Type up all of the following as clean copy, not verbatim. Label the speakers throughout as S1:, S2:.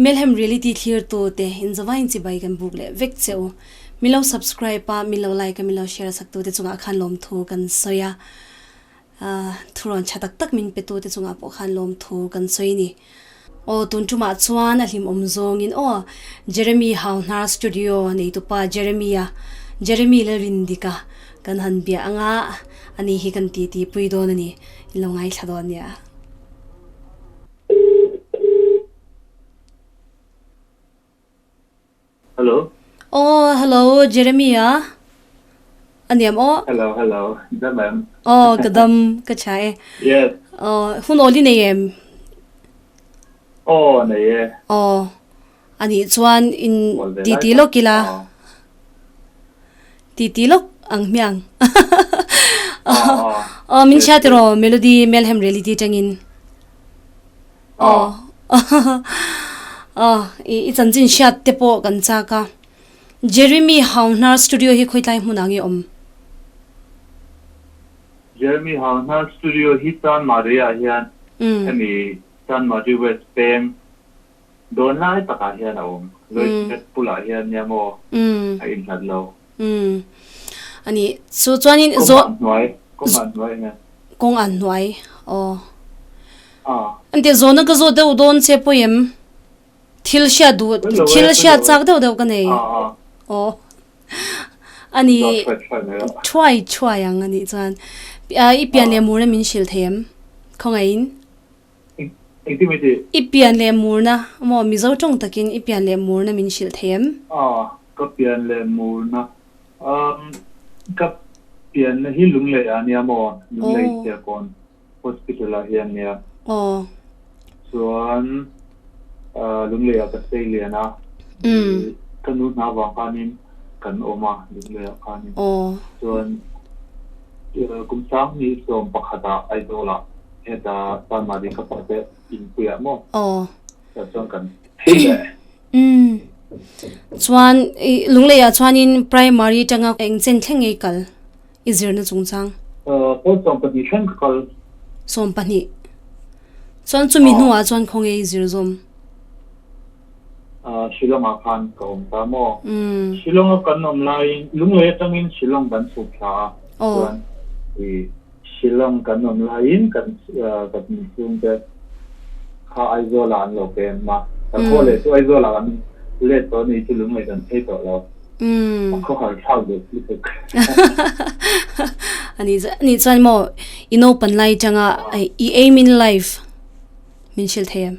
S1: Melhem Reality thlir tu te in zawain chi bai kan buk leh vek che u. Min lo subscribe a, min lo like a, min lo share sak tu te chungah khan lawmthu kan sawi a. Thurawn tha tak tak min pe tu te chungah pawh khan lawmthu kan sawi ni. Aw tun tumah chuan a hlimawm zawngin aw Jeremy Hauhnar Studio neitupa Jeremy-a Jeremy Lalrindika kan han bia anga ani hi kan titi pui dawn a ni. In lo ngaithla dawn nia.
S2: Hello.
S1: Aw hello Jeremy a a niam aw.
S2: Hello hello dam em.
S1: Aw ka dam ka tha e.
S2: Yes.
S1: Aw hun awl i nei em?
S2: Aw nei e.
S1: Aw anih chuan in titi lawk ila. Titi lawk ang hmiang. Aw min hria tiraw Melody Melhem Reality tangin. Aw aw i chanchin hriat te pawh kan chak a. Jeremy Hauhnar Studio hi khawitlai hmunah nge awm?
S2: Jeremy Hauhnar Studio hi Chanmari ah hian hemi Chanmari West peng dawn lai takah hian a awm. Lois Pet bulah hian nia maw a inhlat lo.
S1: Ani chu chuanin
S2: zawh. Kawng an hnuai, kawng an hnuai hian.
S1: Kawng an hnuai aw. An tih zawhna ka zawt deuh dawn che pawh em? Thil hriat duh, thil hriat chak deuh deuh ka nei. Aw. Ani thuai thuai ang anih chuan. I pian leh murna min hrilh thei em? Khawngaihin.
S2: Engtin mai tih?
S1: I pian leh murna, maw Mizo tawng takin i pian leh murna min hrilh thei em?
S2: Ka pian leh murna. Ka pianna hi Lunglei ah nia maw? Lunglei Serkawn. Hospital ah hian nia.
S1: Aw.
S2: Chuan Lunglei ah ka stay lian a. Ka nu hna vang khanin kan awm a Lunglei ah khanin.
S1: Aw.
S2: Chuan kum sanghnih 11 ah Aizawl ah heta Chanmari ka pa te inpui ah maw.
S1: Aw.
S2: Tah chuan kan phei leh.
S1: Chuan Lunglei ah chuanin primary tanga eng chen thleng ngei kal? I zirna chungchang.
S2: Pawl 12 thleng ka kal.
S1: 12. Chuan chumi hnuah chuan khawnge i zir zawm?
S2: Shillong ah khan ka awm ta maw? Shillong a kan awm laiin Lunglei atangin Shillong kan chhuk thla a. Chuan i Shillong kan awm laiin kan kan chhungte kha Aizawl ah an lo pem a. Kan khaw leh chu Aizawl ah kan let tawh a ni chu Lunglei kan phei tawh lo. A khawhar thlak duh lutuk.
S1: Ani ani chuan maw i naupan lai atanga i aim in life min hrilh thei em?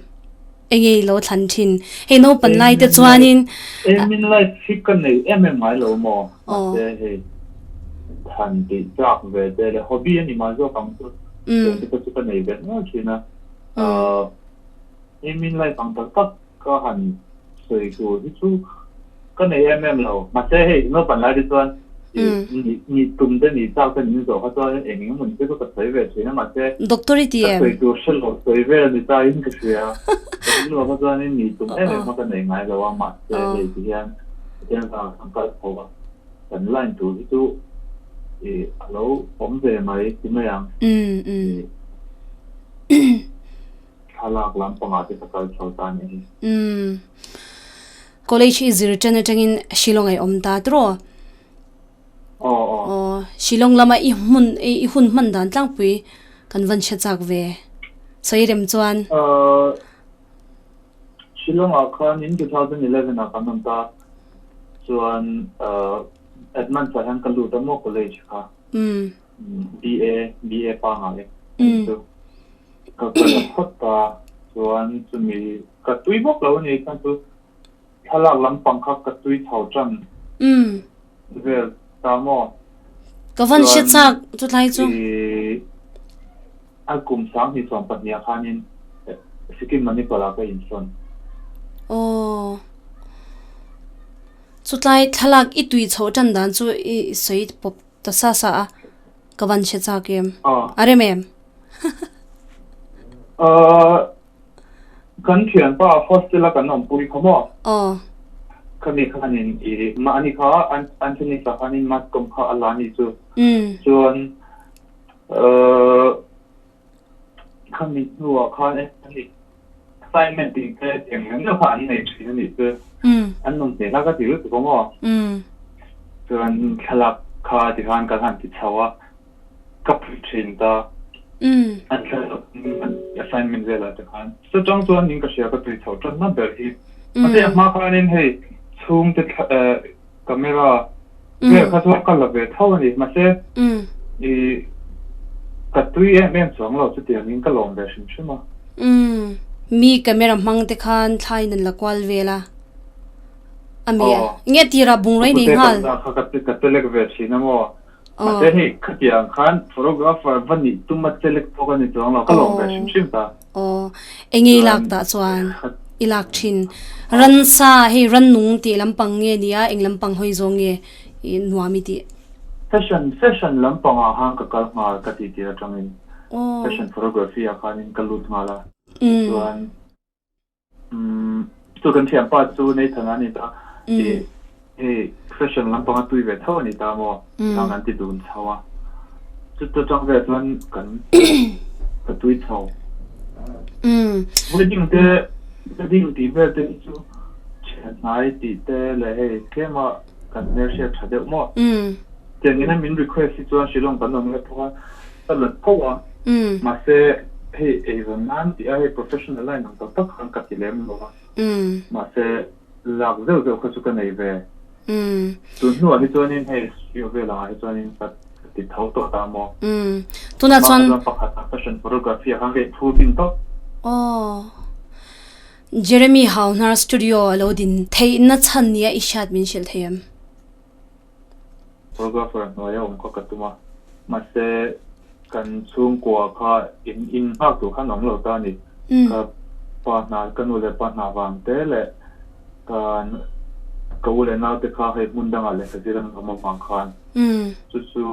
S1: Enge i lo thlan thin? Hei naupan lai te chuanin
S2: Aim in life hi ka nei em em ngai lo maw? Mahse hei thlan tih chak ve te leh hobby a ni mah zawk ang chu tiang te pawh chu ka nei ve nual thin a. Aim in life ang tak tak Ka han sawi tur hi chu ka nei em em lo. Mahse hei naupan lai te chuan nih nih tum te nih chak te min zawh kha chuan eng eng hmun te chu ka sawi ve thin a mahse
S1: Doctor i ti
S2: ka sawi tur hre lo sawi vel ni ta in ka hria. Ka ring lo kha chuan nih tum em em kha ka nei ngai lo a mahse hei ti hian Pathian vang kan kal tho a kan line tur hi chu ih a lo awm ve mai ti mai ang. Thlalak lampangah te ka kal chho ta nih hi.
S1: Umm. College i zir ṭan aṭangin Shillong a i awm ta tiraw?
S2: Aw aw.
S1: Aw, Shillong lama i hmun i hun hman dan tlangpui kan van hre chak ve. Sawi rem chuan.
S2: Ahh Shillong ah khan in 2011 ah kan awm ta chuan ahh Edmunds ah hian ka lut a maw college kha.
S1: Umm.
S2: BA BA pangai anih chu. Ka kal phawt a, chuan chumi ka tui bawk lo a ni khan chu thlalak lampang kha ka tui chho tan vel ta maw.
S1: Ka van hre chak chutlai chu.
S2: A kum 2012 ah khanin Sikkim Manipal ah ka insawn.
S1: Aw. Chutlai thlalak i tui chho tan dan chu i sawi pawp ta sa sa a. Ka van hre chak em? A rem em?
S2: Kan thianpa hostel a kan awmpui kha maw?
S1: Aw.
S2: Khami khanin i mahni kha Anthony sa khanin mass com kha a la ni chu. Chuan khami hnuah khan. Assignment tih te eng eng deuh kha an nei thin a nih chu. An nawm hmel a ka ti lutuk awm aw. Chuan thlalak kha tikhan kan han ti chho a, ka pui thin ta. An thlalak assignment velah te khan. Chutang chuan in ka hria ka tui chhoh tanna ber hi. Mahse a hma khanin hei chhungte camera vel kha chuan ka la ve tho a ni. Mahse i ka tui em em chuang lo chutiangin ka lawm ve hrim hrim a.
S1: Mi camera hmang te khan thla in an la kual vel a. A mi a. Nge tirah bungrei nei nghal.
S2: Ka ka chelek ve thin a maw. Mahse hei khatiang khan photographer va nih tuma chelek pawh ka ni chuang lo, ka lawm ve hrim hrim ta.
S1: Aw, eng nge i lak tah chuan i lak thin? Ransa hei rannung tih lampang nge nia eng lampang hawi zawng nge i nuam i tih?
S2: Fashion, fashion lampangah khan ka kal nghal ka tih tir atangin fashion photography ah khanin ka lut nghal a, chuan Umm chu kan thianpa chu Nathan a ni ta i hei fashion lampang a tui ve tho a ni ta maw khang kan ti dun chho a chuta tang vel chuan kan ka tui chho wedding te wedding tih vel te hi chu thian hnai tih te leh hei tlema kan hmelhriat tha deuh maw tiang ina min request hi chuan Shillong kan awm leh bawk a. Ka la tho a, mahse hei eizawn nan tih a hei professional line ang tak tak khan ka ti lem lo a, mahse lak zeuh zeuh kha chu ka nei ve. Tun hnuah hi chuanin hei studio vel angah hi chuanin ka ti tho tawh ta maw?
S1: Tunah chuan
S2: Mahse chuan pakhat ah fashion photography ah khan ka inphur bing tawp.
S1: Aw. Jeremy Hauhnar studio a lo din theihna chhan nia i hriat min hrilh thei em?
S2: Photographer hnuaia awm kha ka tum a, mahse kan chhungkua kha in in nghak tur khan awm lo ta a ni. Ka pa hna, ka nu leh pa hna vang te leh ka ka u leh nau te kha hei hmun dangah lehkha zir an awm avang khan chu chu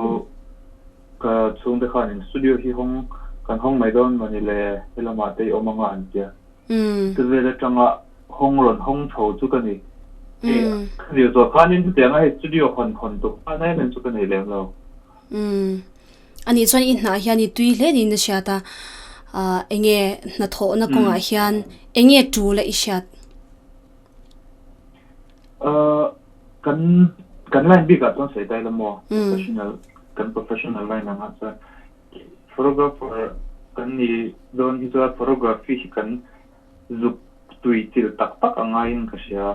S2: ka chhungte khan in studio hi hawng kan hawng mai dawn mawni le helamah te i awm anga an tia. Chu vel atanga hawng rawn hawng chho chu ka ni. Hei ka zir zawh khanin chutianga hei studio hawn hawn tuk khan em em chu ka nei lem lo.
S1: Umm. Anih chuan i hnah hian i tui hle niin a hriat a, ah enge hnathawhna kawngah hian enge tul a i hriat?
S2: Uh kan kan line bikah chuan sawi ta ila maw professional kan professional line angah chuan Photographer kan nih dawn hi chuan photography hi kan zuk tui chilh tak tak a ngaiin ka hria.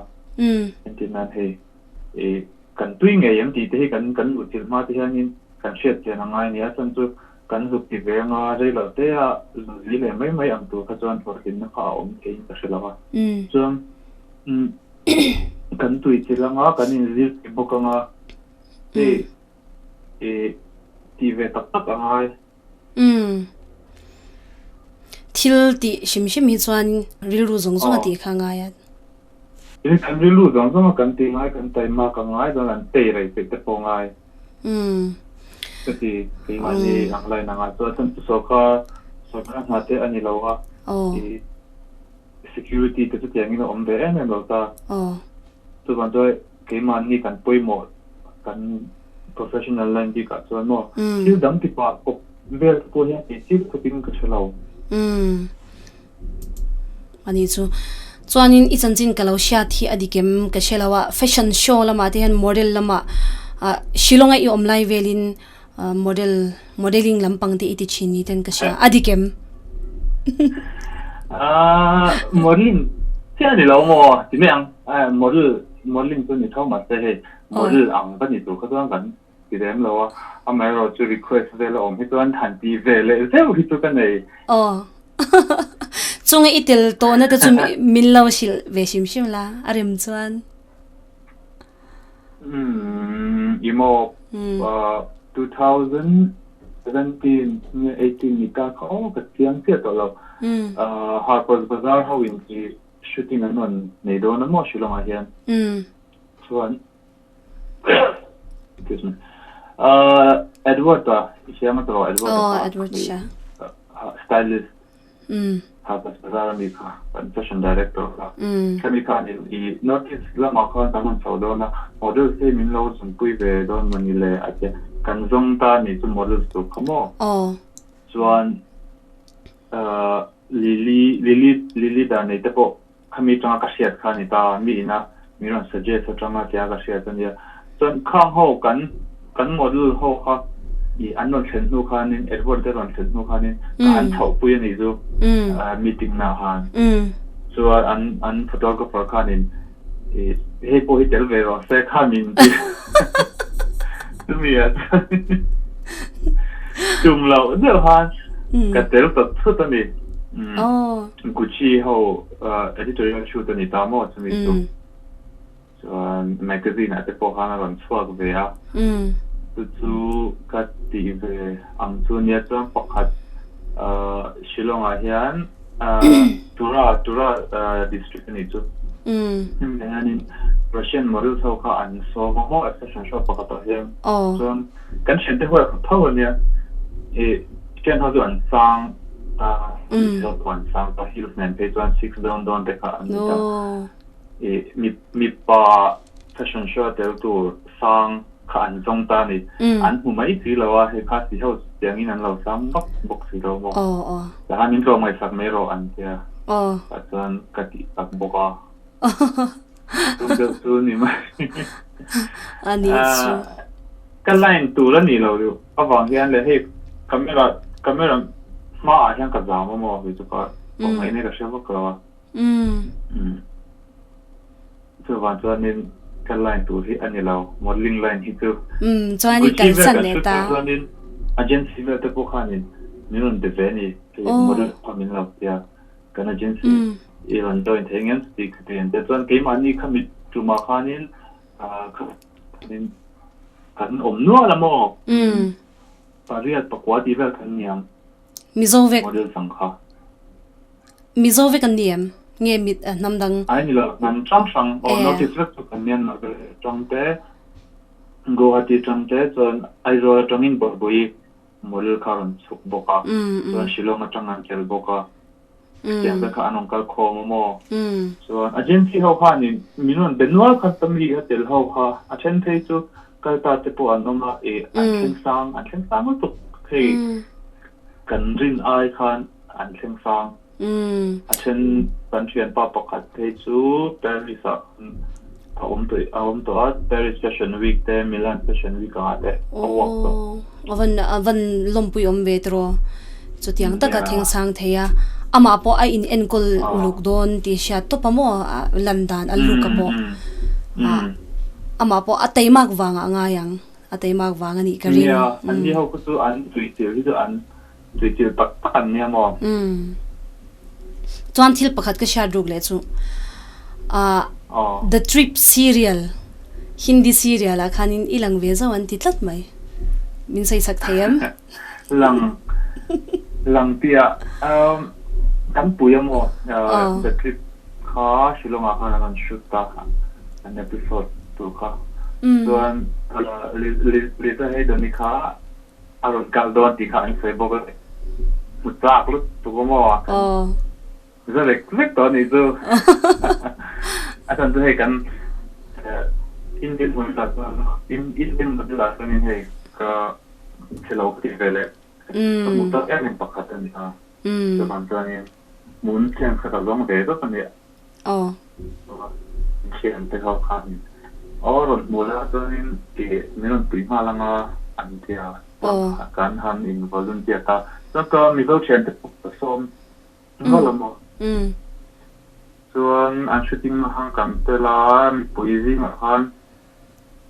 S2: Entir nan hei ih kan tui ngei em tih te hi kan kan luh chilh hma te hianin kan hriat chian a ngai a nia. Chuan chu kan zuk ti ve anga rei lo te a zuzi leh mai mai ang tur kha chuan hlawhtlinna kha a awm theiin ka hre lo a. Chuan kan tui chilh anga kan inzir thei bawk anga hei I tih ve tak tak a ngai.
S1: Umm. Thil tih hrim hrim hi chuan rilru zawng zawng a tih kha a ngai a.
S2: Tin, kan rilru zawng zawng a kan tih ngai, kan taima ka ngai chuan an tei rei peih te pawh ngai.
S1: Umm.
S2: Ka ti, keimahni ang line angah chuan chuan chu sawrkar, sawrkar hna te a ni lo a. I security te chutiangin a awm ve em em lo ta. Chuvang chuan keimahni kan pawimawh kan professional line bikah chuan maw thil dang ti pah kawp vel te pawh hian tih chil khawpin ka hre lo.
S1: Umm. Ani chu. Chuanin i chanchin ka lo hriat hi a dik em ka hre lo a, fashion show lamah te hian model lamah ah Shillong a i awm lai velin Model, modelling lampang te i ti thin ni ten ka hria. A dik em?
S2: Ah, modelling chiah a ni lo maw? Ti mai ang. Model, modelling chu ni tho mahse hei model ang ka ni tur kha chuan kan ti lem lo a. Amaherawhchu request vel a awm hi chuan han ti ve leh zeuh hi chu ka nei.
S1: Aw. Chunga i tel tawhna te chu min lo hrilh ve hrim hrim la, a rem chuan.
S2: Umm i maw 2017 nge 18 ni ta kha aw ka chiang chiah tawh lo Harper's Bazaar ho in hi shooting an rawn nei dawn a maw Shillong ah hian chuan excuse me Edward a i hria maw tawh Edward a kha stylist Harper's Bazaar ami kha kan fashion director kha khami khan i North East lamah khan kan rawn chho dawn a models te hi min lo zunpui ve dawn maw ni le a tia kan zawng ta anih chu models tur kha maw chuan. Lily Lily Lily Darnei te pawh khami atanga ka hriat kha a ni ta, mi ina min rawn suggest atanga tia ka hriat a nia. Chuan khang ho kan kan model ho kha ih an rawn thlen hnu khanin Edward te rawn thlen hnu khanin ka han chhoh pui a nih chu meeting na khan. Chuan an an photographer khanin ih hei pawh hi tel ve rawh se kha min ti chumi ah chuan tum loh deuh khan ka tel ta thut a ni. Gucci ho editorial shoot a ni ta maw chumi chu. Chuan magazine ah te pawh khan a rawn chhuak ve a, chu chu ka tih ve ang chu nia chuan pakhat Shillong ah hian Tura Tura district a nih chu hemi hianin Russian models ho kha an sawm a maw fashion show pakhat ah hian chuan kan thiante ho erawh tho a nia ih thian ho chu an sang ta an sang ta heels nen phei chuan six dawn dawn te kha an ni ta. I mipa fashion show a tel tur sang kha an zawng ta a ni. An hmu mai si lo a, hei kha si ho tiangin an lo sang vak bawk si lo maw. Tiang min tlawm ngaihsak mai rawh an tia. Tah chuan ka tih tak bawk a. Tum deuh chu ni mai. Ka line tur a nih loh avang hian leh hei camera camera hmaah hian ka zam a maw hei chu ka awm ngaihna ka hre vak lo a.
S1: Umm.
S2: Chuvang chuanin ka line tur hi a ni lo, modelling line hi chu.
S1: Umm, chuan i kalsan leh ta.
S2: Chuanin agency vel te pawh khanin min rawn be ve a ni, hei model kha min lo tia, kan agency i rawn join thei ngem tih ka ti ang che. Chuan keimahni kha mit tumah khanin kan awm nual a maw?
S1: Umm.
S2: Pariat pakua tih vel kan ni ang.
S1: Mizo vek.
S2: Model chang kha.
S1: Mizo vek an ni em? Nge mit hnam dang?
S2: Ai ni lo, hnam hrang hrang aw notice vek chu kan nia Nagaland atang te, Guwahati atang te chuan Aizawl atangin Bawrhbui model kha a rawn chhuk bawk a, chuan Shillong atang an tel bawk a. Tiang te kha an rawn kal khawm a maw? Chuan agency ho khanin min rawn be nual kha ta mi a tel ho kha a then phei chu kal ta te pawh an awm a ih an thleng sang an thleng sang lutuk hei kan rin ai khan an thleng sang. A then kan thianpa pakhat phei chu Paris ah khan a awm tawh a awm tawh a Paris Fashion Week te Milan Fashion Week angah te a work tawh.
S1: Aww a van a van lawmpui awm ve tiraw chutiang taka thleng sang thei a amah pawh a in enkawl uluk dawn tih hriat tawp a maw a lan dan a look a pawh amah pawh a teimak vangah a ngai ang a teimak vang a nih ka ring.
S2: Nia an ni ho khu chu an tui chil hi chu an tui chil tak tak an nia maw.
S1: Chuan thil pakhat ka hriat ruk leh chu ah The Trip serial Hindi serial ah khanin i lang ve zauh an ti tlat mai. Min sawi sak thei em?
S2: Lang lang tih ah kan pui a maw The Trip kha Shillong ah khan an rawn shoot a an episode tur kha. Chuan Lisa Haydon-i kha A rawn kal dawn tih kha an sawi bawk a, hmu chak lutuk a maw kan za vek vek tawh a nih chu. A chhan chu hei kan Indian hmun ah chuan Indian model ah chuanin hei ka chhe lo ka ti ve leh ka hmuh tak em em pakhat a ni a, chuvang chuanin hmun chance kha ka zawng ve vek a nia.
S1: Aw.
S2: Thian te ho khan aw rawn hmu la chuanin ih min rawn pui nghal anga an ti a, chuan kan han in volunteer ta. Chuan ka Mizo thian te pawh ka sawm nual a maw. Chuan an shooting na khan kan tel a, mipui zingah khan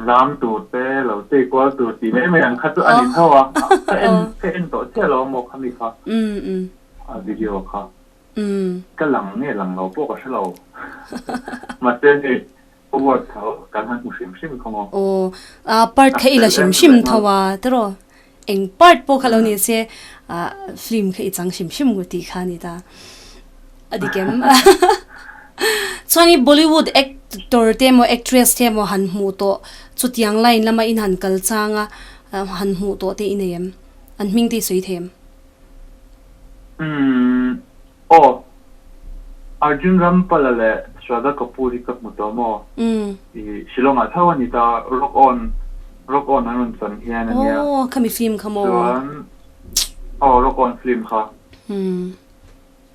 S2: lam tur te lo chei kual tur tih mai mai ang kha chu a ni tho a, ka en ka en tawh chiah lo a maw khami kha a video kha.
S1: Umm.
S2: Ka lang nge lang lo pawh ka hre lo. Mahse hei award tho kan han hmu hrim hrim kha maw.
S1: Aw, a part kha i la hrim hrim tho a tiraw? Eng part pawh kha lo ni se ah film kha i chang hrim hrim ngu tih kha a ni ta. A dik em? Chuan i Bollywood actor te emaw actress te emaw han hmuh tawh chutiang line lama in han kal chang a han hmuh tawh te i nei em? An hming te i sawi thei em?
S2: Umm aw Arjun Rampal-a leh Shraddha Kapoor hi ka hmu tawh maw? I Shillong ah tho a ni ta, Rock On Rock On an rawn chan hian a nia.
S1: Aw khami film kha maw?
S2: Chuan aw Rock On film kha.
S1: Umm.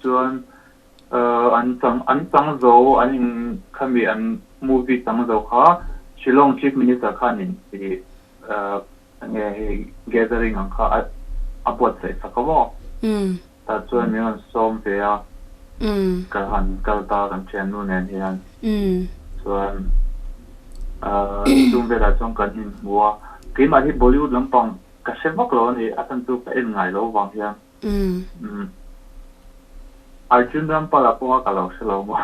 S2: Chuan an chang an chang zo an in khami an movie chang zo kha Shillong Chief Minister khanin i enge hei gathering ang kha a a buatsaih sak a maw? Tah chuan min rawn sawm ve a, ka han kal ta kan thiannu nen hian. Chuan chung velah chuan kan inhmu a, keimah hi Bollywood lampang ka hre vak lo a ni, a chhan chu ka en ngai lo vang hian. Arjun Rampal ah pawh a ka lo hre lo maw?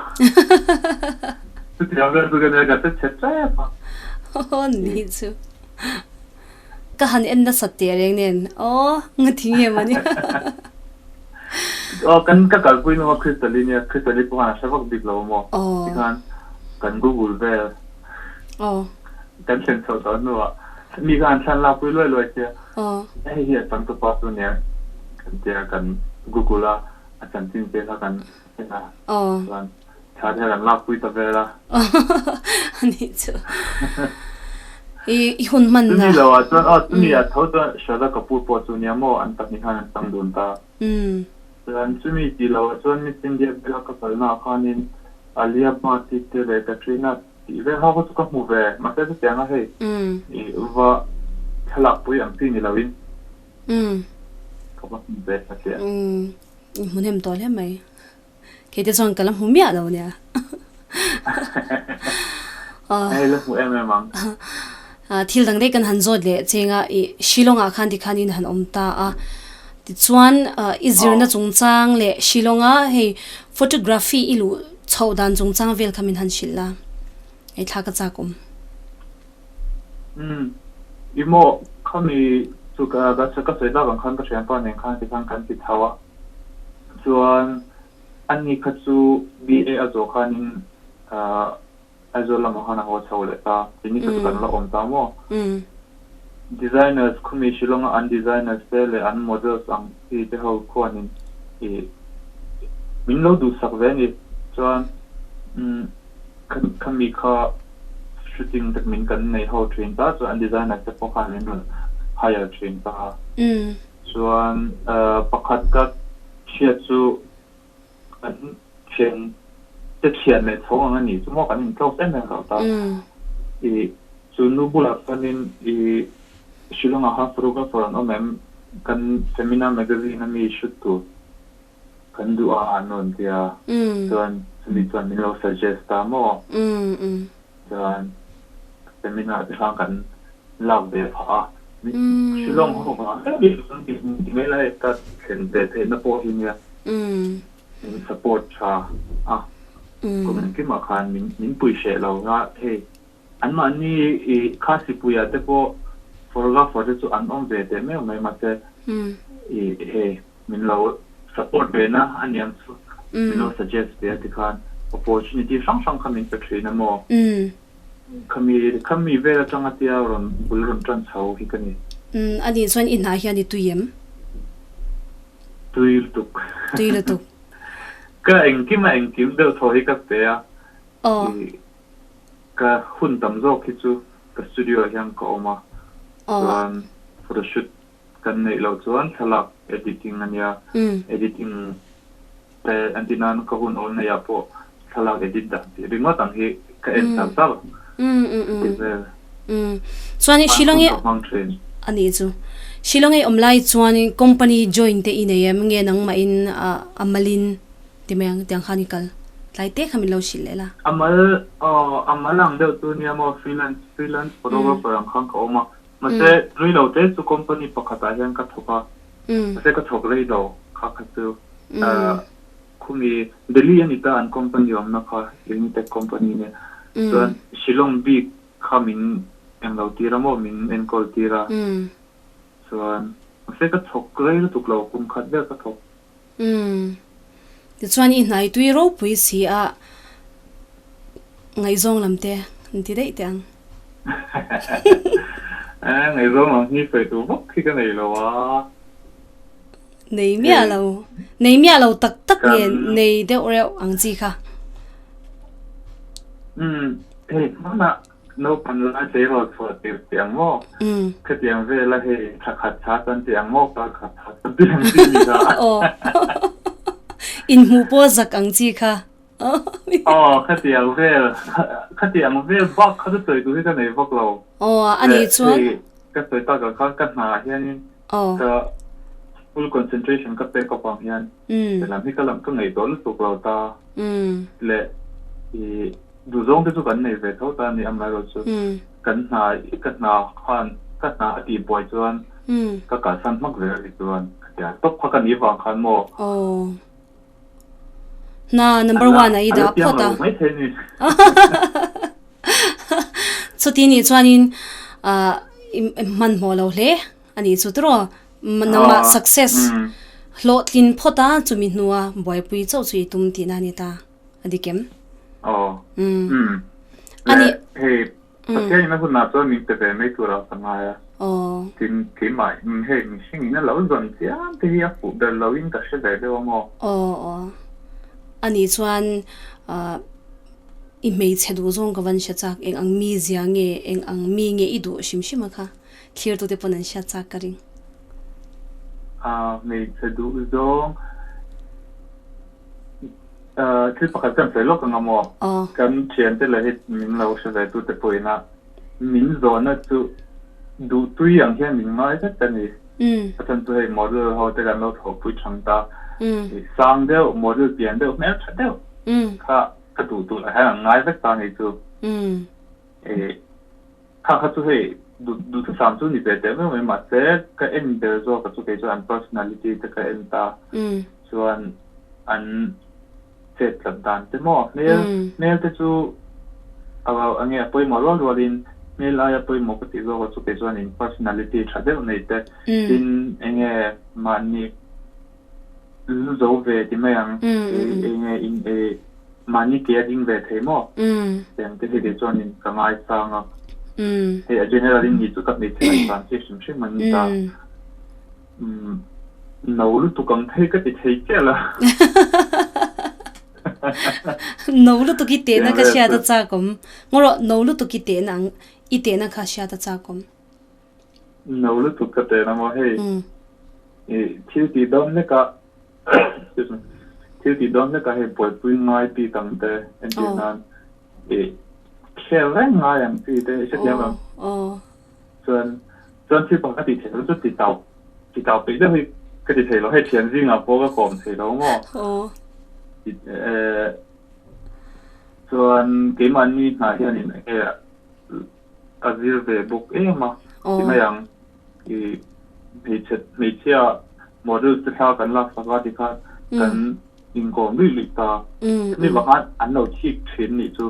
S2: Chutiang vel chu ka nia ka hre chhe tep a.
S1: Aw ni chu. Ka han en nasat teh reng nen aw nga thi nge mawni.
S2: Aw kan ka kalpui hnua Crystal-i nia Crystal-i pawh khan a hre vak bik lo maw? Tikhan kan Google vel.
S1: Aw.
S2: Kan thlen chhoh tawh hnuah mi kha an thlan lakpui luai luai sia. Hei hi a changtupa chu nia kan tia kan Google a a chanchin te kha kan en a chuan thla te kha kan lakpui ta vel a.
S1: Anih chu i i hun hman na.
S2: Chumi lo ah chuan aw chumi ah tho chuan Shraddha Kapoor pawh chu nia maw an pahnih khan an chang dun ta. Chuan chumi tih lo ah chuan Miss India vela ka kalna ah khanin Alia Bhatt te leh Katrina Tih vel ho kha chu ka hmu ve, mahse chutiang a hei i va thlalak pui ang chi ni lo in ka va hmu ve ta chiah.
S1: I hmu hnem tawh hle mai. Kei te chuan ka la hmu miah lo nia.
S2: Hei la hmu em em ang.
S1: Thil dang daih kan han zawt leh cheng a, i Shillong ah khan tikhan in han awm ta a. Tichuan i zirna chungchang leh Shillong a hei photography i luh Chhoh dan chungchang vel kha min han hrilh la, ei thla ka chak awm.
S2: Umm, i maw khami chu ka ka sawi tak ang khan ka thianpa nen khan tikhan kan ti chho a, chuan ani kha chu BA a zawh khanin Aizawl lamah khan a haw chho leh ta, keini kha chu kan la awm ta maw? Designers khumi Shillong-a an designers te leh an models ang chi te ho khuanin ih min lo duhsak ve a ni. Chuan khami kha shooting te min kan nei ho thin ta, chuan an designers te pawh khan min rawn hire thin ta. Chuan pakhat ka hriat chu Kan thian te thian leh chho ang a nih chu maw kan in close em em lo ta. I chu nu bulah chuanin i Shillong ah khan photographer an awm em? Kan Femina magazine a mi shoot tur kan duh a an rawn ti a. Chuan chumi chuan min lo suggest ta maw? Chuan Femina ah te khan kan lak ve phah a. Shillong ho vang hlauh hi kan ti ti mai lai ka thlen ve theihna pawh hi nia min support tha a kum engkimah khan min min pui hreh lo a hei anmahni i Khasipuia te pawh photographer te chu an awm ve teh meuh mai mahse i hei Min lo support ve na a niang chu min lo suggest ve a tikhan opportunity hrang hrang kha min pe thin a maw? Khami khami vel atanga tia rawn bul rawn tan chho hi ka ni.
S1: Umm a nih chuan i hnah hian i tui em?
S2: Tui lutuk.
S1: Tui lutuk.
S2: Ka engkim a engkim deuh thaw hi ka pe a. Aw. Ka hun tam zawk hi chu ka studio ah hian ka awm a. Chuan photoshoot Kan neih loh chuan thlalak editing a nia, editing te an tih nan ka hun awl neihah pawh thlalak edit dan tih ringawt ang hi ka en char char ti vel.
S1: Chuan i Shillong i a nih chu. Shillong i awm lai chuan company join te i nei em nge nangmah in a malin ti mai ang tiang khan i kal tlai te kha min lo hrilh leh la.
S2: A mal aw a mal ang deuh chu nia maw freelance freelance photographer ang khan ka awm a. Mahse, rei lo te chu company pakhatah hian ka thawk a, mahse ka thawk rei lo kha kha chu khumi Delhi a ni ta an company awmna kha Unitech company nia chuan Shillong bik kha min englo tir a maw min enkawl tir a chuan mahse ka thawk rei lutuk lo kum khat vel ka thawk.
S1: Tichuan i hnai tui ropui si a ngaihzawng lam te an ti daih teh ang.
S2: Ngaihzawng lam hi sawi tur vak hi ka nei lo a.
S1: Nei miah lo. Nei miah lo tak tak nge nei deuh reuh ang chi kha.
S2: Hei hmanah Naupan lai tleirawl chhuah tir tih ang maw? Khatiang vela hei thla khat thla chuan tih ang maw? Kar khat thla chuan tih ang tih ni kha.
S1: Aw. Inhmuh pawh zak ang chi kha.
S2: Aw, khatiang vel, khatiang vel bak kha chu sawi tur hi ka nei vak lo.
S1: Aw, a nih chuan.
S2: Hei, ka sawi tak ang khan ka hnaah hianin ka full concentration ka pek avang hian helam hi ka lam ka ngaihtuah lutuk lo ta leh ih duhzawng te chu kan nei ve tho ta a ni amaherawhchu kan hna ka hna khan ka hna a tihbuai chuan ka kalsan hmak zel a ni chuan khatiang tawp kha ka nih vang khan maw.
S1: Aw. Na number one a i dah phawt a. Chuti nih chuanin i hmanhmawh lo hle a nih chu tiraw? Nangmah success hlawhtlin phawt a chumi hnua buaipui chauh chu i tum tihna a ni ta a dik em?
S2: Aw. A nih. Hei Pathian in a hunah chuan min pe ve mai turah ka ngai a. Tin, keimah hei mihring in a lo zawn chiam te hi a fuh ber lo in ka hre ve deuh a maw?
S1: Aw aw. Ani chuan i hmeichhe duh zawng ka van hre chak, eng ang mi zia nge, eng ang mi nge i duh hrim hrim a kha thlirtute pawn an hriat chak ka ring.
S2: Hmeichhe duh zawng. Thil pakhat kan sawi lawk ang a maw? Kan thiante leh hi min lo hre ve tute pawhin a min zawhna chu duhtui ang hian min ngai vek a ni. A chhan chu hei model ho te kan lo thawhpui thang ta. Sang deuh, model pian deuh, hmeltha deuh kha ka duh tur ah hian an ngai vek ta a ni chu. Kha kha chu hei duhthusam chu ni ve teh meuh mai mahse ka en ber zawk a chu kei chuan an personality te ka en ta chuan an chet tlat dan te maw hmel hmel te chu a enge a pawimawh rual rual in hmel aia pawimawh ka tih zawk a chu kei chuan in personality tha deuh nei te tin enge mahni lu zo ve ti mai ang enge in ei mahni ke a ding ve thei maw tiang te hi kei chuanin ka ngaisang a hei a general in ni chu ka hmeichhe ngaihsan chi hrim hrim an ni ta no lutuk ang phei ka ti thei chiah la
S1: no lutuk i tehna ka hriat a chak awm ngawrawh no lutuk i tehna ang i tehna kha hriat a chak awm.
S2: No lutuk ka tehna maw hei thil tih dawn hlek a excuse me thil tih dawn hlek a hei buaipui ngai bik ang te entir nan ih khel reng ngai ang chi te i hrethiam ang chuan chuan thil pakhat ka tih theih loh chu ti tau ti tau peih deuh hi ka ti thei lo hei thian zingah pawh ka kawm thei lo maw chuan keimahni hnah hianin enge a zir ve bawk em a ti mai ang. I hmeichhe hmeichhia models te thla kan lak sak a tikhan kan inkawm luih luih ta. Chumi vang khan an lo thik thin nih chu.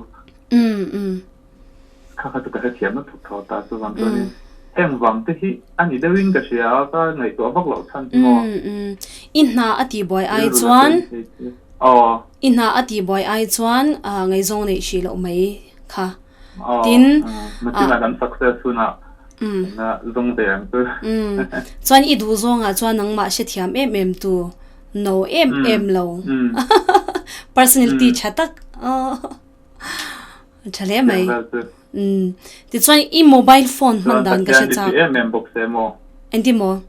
S2: Kha kha chu ka hrethiam na thuk tho ta chuvang chuanin heng vang te hi a ni deuhin ka hria a ka ngaihtuah vak loh chhan hi maw.
S1: I hna a tihbuai ai chuan I hna a tihbuai ai chuan ngaihzawng neih hrih loh mai kha. Tin,
S2: Nachinah kan success hunah na zawng ve ang chu.
S1: Chuan i duh zawngah chuan nangmah hrethiam em em tu, no em em lo. Personality tha tak. Tha hle mai. Tichuan i mobile phone hman dan ka hre chak.
S2: Pathian hi em em bawk se maw?
S1: Engti maw?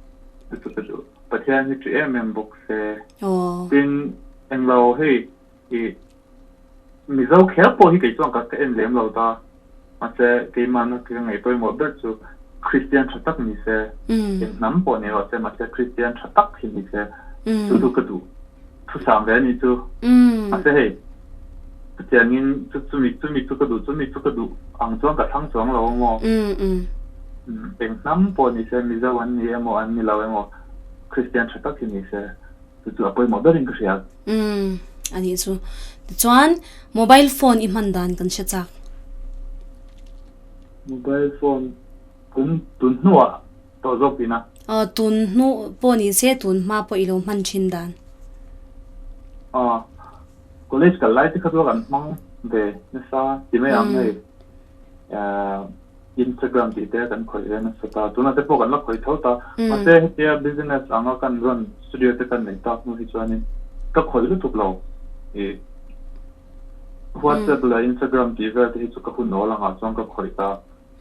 S2: Pathian hi ṭi em em bawk se. Tin, englo hei i Mizo kher pawh hi kei chuan ka en lem lo ta. Mahse, keimahna ka ngaih pawimawh ber chu Kristian tha tak ni se, eng hnam pawh ni rawh se, mahse Kristian tha tak hi ni se, chu chu ka duh thusam ve a nih chu. Mahse hei, chutiangin chu chumi chumi chu ka duh chumi chu ka duh ang chuan ka thlang chuang lo a maw? Eng hnam pawh ni se, Mizo an ni emaw an ni lo emaw, Kristian tha tak hi ni se. Chu chu a pawimawh berin ka hria.
S1: Umm a nih chu. Tichuan mobile phone i hman dan kan hre chak.
S2: Mobile phone tun tun hnuah tawh zawk tihna.
S1: Aw tun hnu pawh ni se tun hma pawh i lo hman thin dan.
S2: Aw college kal lai te kha chu kan hmang ve nasa ti mai ang hei. Instagram tih te kan khawih ve nasa ta. Tunah te pawh kan la khawih tho ta. Mahse hetia business anga kan rawn studio te kan neih tak hnu hi chuanin ka khawih lutuk lo. Ih WhatsApp leh Instagram tih vel te hi chu ka hun awl angah chuan ka khawih ta.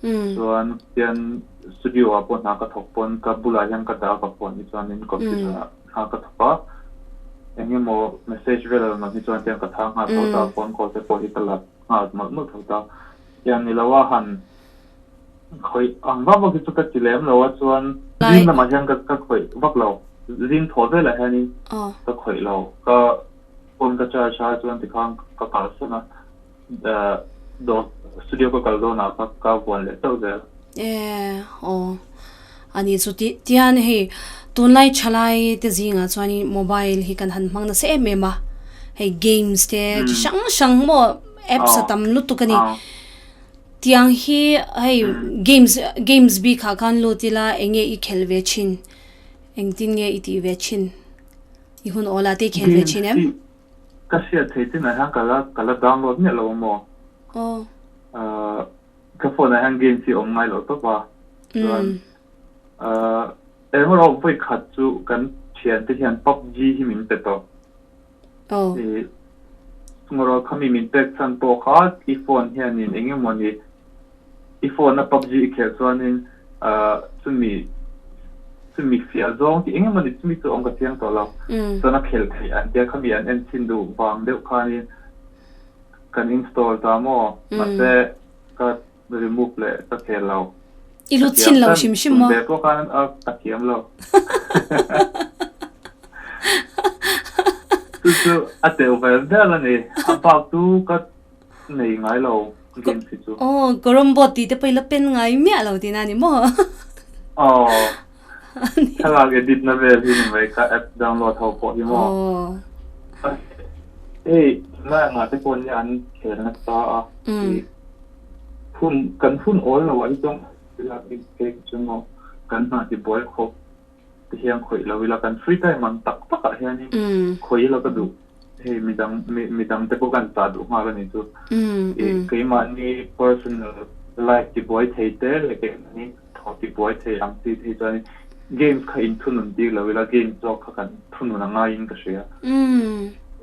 S2: Chuan hian studio ah pawh hna ka thawk pawn ka bulah hian ka dah a ka phone hi chuanin computer ah hna ka thawk a. Eng emaw message vel a rawn awm hi chuan tiang ka chhang nghal tho ta, phone call te pawh hi ka la nghal mawlh mawlh tho ta. Tiang ni lo a han khawih ang vak vak hi chu ka ti lem lo a, chuan zing lamah hian ka ka khawih vak lo, zing thaw velah hianin ka khawih lo, ka phone ka charge a chuan tikhan ka kalsan a, dawr studio ka kal dawnah ka ka vuan leh chauh zel.
S1: E aw ani chu ti tian hei tunlai thalai te zingah chuanin mobile hi kan han hmang nasa em em a, hei games te chi hrang hrang maw apps a tam lutuk a ni. Tiang hi hei games games bikah khan lut ila eng nge i khelh ve thin engtin nge i tih ve thin i hun awlah te i khelh ve thin em?
S2: Ka hriat theih chinah hian ka la ka la download miah lo maw?
S1: Aw.
S2: Ahh ka phone ah hian games hi a awm ngai loh tawp a. Chuan ahh engemaw vawi khat chu kan thiante hian PUBG hi min pe tawh.
S1: Aw.
S2: Ih chungrawh khami min pek chhan pawh kha i phone hianin eng emawni i phone a PUBG i khelh chuanin ahh chumi chumi fiah zawng tih eng emawni chumi chu awm ka chiang tawh lo. Chuan a khelh theih an tia khami an en chhin duh vang deuh khanin kan install ta maw mahse ka remove leh ka khel lo.
S1: I lut chhin lo hrim hrim maw?
S2: Ve pawh khan a ka thiam lo. Chu chu a teuh vel vel a ni. A bak chu ka nei ngai lo games hi chu.
S1: Aw, Carrom board tih te pawh i la pen ngai miah lo tihna a ni maw?
S2: Aw, thlalak edit na vel hi ni mai ka app download ho pawh hi maw?
S1: Aw.
S2: Hei, tunlai angah te pawh nia an khel nasa a. Hun, kan hun awl lo ah hi chuan thlalak edit phei hi chu maw kan hna ti buai khawp te hian khawih lo ila kan free time ang tak tak ah hianin khawih ila ka duh. Hei midang midang te pawh kan chah duh nghal a ni chu. Ih keimahni personal life ti buai thei te leh keimahni thawh ti buai thei ang chi te hi chuanin games kha in thunun tir lo ila games zawk kha kan thunun a ngaiin ka hria.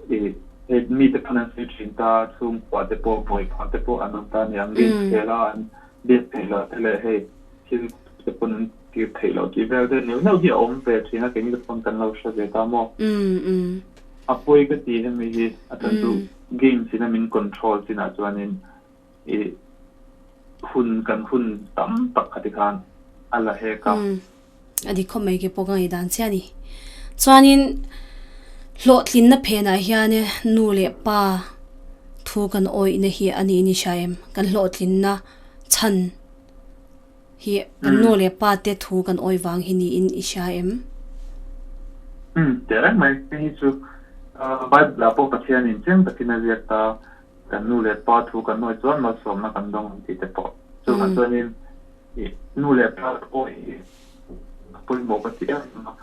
S2: Ih hei mite pawn an sawi thin ta chhungkua te pawh buaiphah te pawh an awm ta a ni ang games khel a an biak theih loh te leh hei thil te pawn an tir theih loh tih vel te neuh neuh hi a awm ve thin a keini te pawn kan lo hre ve ta maw. A pawi ka ti hemi hi a chhan chu games in a min control chinah chuanin ih hun kan hun tam tak kha tikhan a la hek a.
S1: A dik khawp mai ke pawh ka ngaihdan chiah a ni. Chuanin hlawhtlinna phenah hian nu leh pa thu kan awihna hi a nih ni hria em? Kan hlawhtlinna chhan. Hi kan nu leh pa te thu kan awi vang hi niin i hria em?
S2: Umm, teh reng mai. Hei hi chu Bible ah pawh Pathianin chiang takin a ziak ta, kan nu leh pa thu kan awi chuan malsawmna kan dawng ang tih te pawh. Chuvang chuanin i nu leh pa te pawh hi a pawimawh ka ti em em a.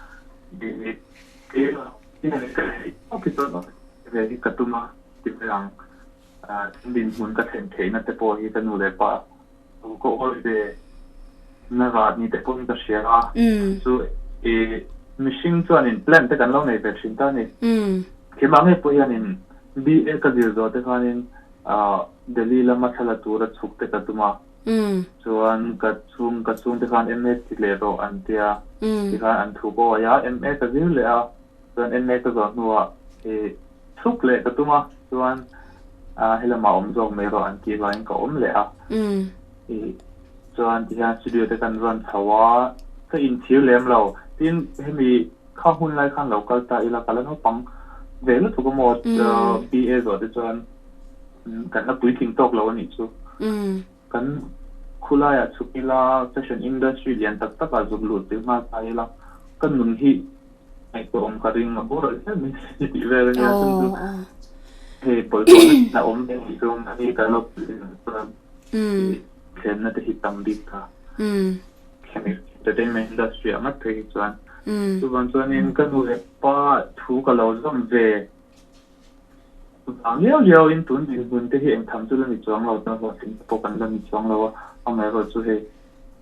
S2: I keimah hian ka theih tawp hi chuan awi ve hi ka tum a ti mai ang. Dinhmun ka thlen theihna te pawh hi ka nu leh pa Ka awi ve na rah ni te pawhin ka hria a, chu i mihring chuanin plan te kan lo nei ve thin ta a ni. Keimah ngei pawh hianin BA ka zir zawh te khanin Delhi lama thla la tura chhuk te ka tum a, chuan ka chhung ka chhungte khan MA ti leh rawh an tia, tikhan an thu ka awi a, MA ka zir leh a, chuan MA ka zawh hnuah i chhuk leh ka tum a, chuan helamah awm zawk mai rawh an tih vangin ka awm leh a. I chuan tihian studio te kan rawn chho a, ka inchhir lem lo. Tin, hemi kha hun lai khan lo kal ta ila ka la naupang ve lutuk a maw BA zawh te chuan kan la puitling tawk lo a nih chu. Kan khulaiah chhuk ila fashion industry lian tak takah zuk luh tir nghal ta ila ka nun hi Ngaihtuah awm ka ring a boral hial mai si tih vel a nia chuan chu hei bawlhhlawhna a awm ve tih chu mahni kan lo chuan thlenna te hi tam bik ta hemi entertainment industry ah ngat phei hi chuan chuvang chuanin ka nu leh pa thu ka lo zawm ve vang liau liau in tun dinhmun te hi engtham chu la ni chuang lo chuan hlawhtling te pawh kan la ni chuang lo a amaherawh chu hei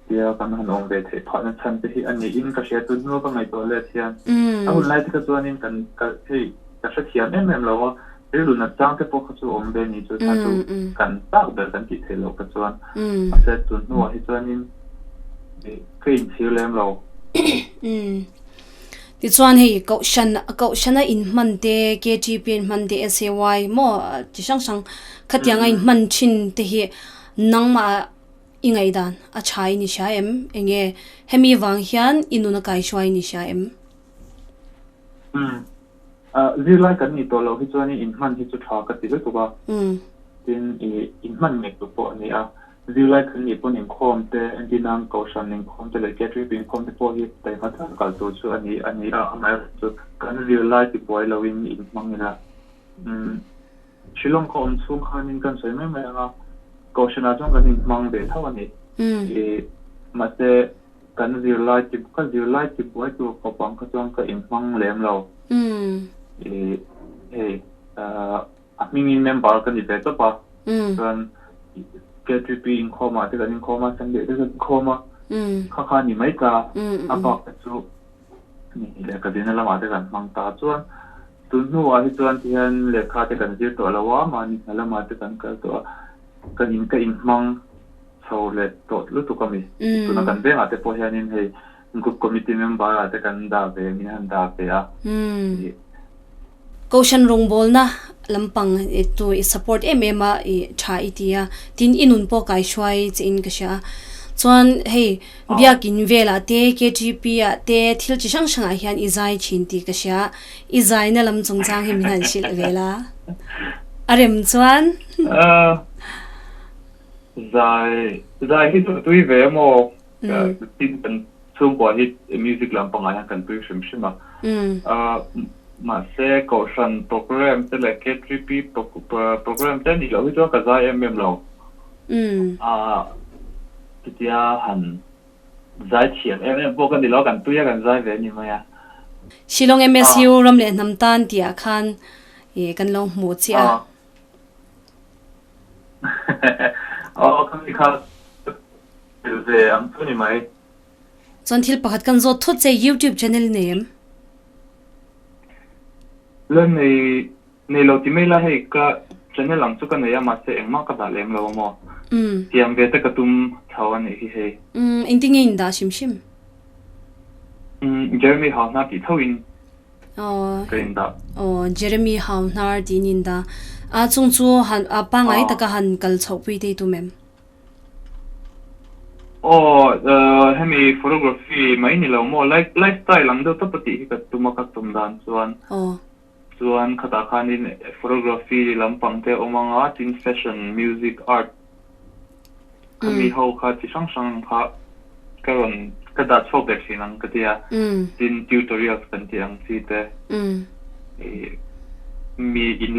S2: tia kan han awm ve theih phahna chhan te hi a niin ka hria tun hnua ka ngaihtuah let hian a hun lai te kha chuanin kan ka hei ka hrethiam em em lo a rilru nat chang te pawh kha chu awm ve ni chu kha chu kan chak ber kan tih theih loh kha chuan mahse tun hnuah hi chuanin ka inchhir lem lo.
S1: Tichuan hei Kohhran Kohhrana inhman te, KTP inhman te, SAY maw chi hrang hrang khatianga inhman thin te hi nangmah i ngaihdan a tha i ni hria em? Enge hemi vang hian i nun a kaihruai i ni hria em?
S2: Umm. Zirlai kan nih tawh loh hi chuan inhman hi chu tha ka ti lutuk a. Tin i inhman ngei tur pawh a ni a. Zirlai kan nih pawn inkhawm te, entirnan Kohhran inkhawm te leh KTP inkhawm te pawh hi taima tak kal tur chu a ni a ni a, amaherawhchu kan zirlai tibuai loin inhmang ila. Umm Shillong khaw awm chhung khanin kan sawi mai mai ang a, Kohhranah chuan kan inhmang ve tho a ni. I mahse kan zirlai ti ka zirlai tibuai tur khawp ang kha chuan ka inhmang lem lo. I hei a hmingin member ka ni ve tawp a, chuan KTP inkhawmah te kan inkhawm a, Sunday te kan inkhawm a, kha kha a ni mai ta, a bak te chu lehkha zirna lamah te kan hmang ta chuan tun hnuah hi chuan tihian lehkha te kan zir tawh lo a, mahni hna lamah te kan kal tawh a, kan in ka inhmang chho leh tawh lutuk a mi, tuna kan vengah te pawh hianin hei Group committee member ah te kan dah ve min han dah ve a.
S1: Kohhran rawngbawlna lampang tu i support em em a i tha i ti a, tin i nun pawh kai hruai che in ka hria a. Chuan hei biakin velah te KTP ah te thil chi hrang hrang ah hian i zai thin tih ka hria a, i zaina lam chungchang hi min han hrilh ve la. A rem chuan.
S2: Zai zai hi chu a tui ve maw? Tin kan chhungkua hi music lampangah hian kan tui hrim hrim a. Mahse Kohhran program te leh KTP program te nih loh hi chuan ka zai em em lo. Chutia han zai thiam em em pawh ka ni lo, kan tui a kan zai ve a ni mai a.
S1: Shillong MSU ram leh hnam tan tih ah khan kan lo hmuh chiah a.
S2: Aw ka mi kha tel ve ang chu ni mai.
S1: Chuan thil pakhat kan zawt thut che youtube channel i nei em?
S2: La nei nei lo ti mai la hei ka channel ang chu ka nei a mahse engmah ka dah lem lo a maw. Siam ve te ka tum chho a nih hi hei.
S1: Umm engtin nge in dah hrim hrim?
S2: Umm Jeremy Hauhnar tih tho in Ka in dah.
S1: Aw Jeremy Hauhnar tiin in dah. A chung chu han a pangngai taka han kal chhoh pui te i tum em?
S2: Aw hemi photography mai ni lo maw life lifestyle ang deuh tawp a tih hi ka tum a ka tum dan chuan.
S1: Aw.
S2: Chuan khatah khanin photography lampang te a awm ang a tin fashion, music, art Khami ho kha chi hrang hrang kha ka rawn ka dah chhuak ve thin ang ka ti a, tin tutorials kan tih ang chi te ih mi in.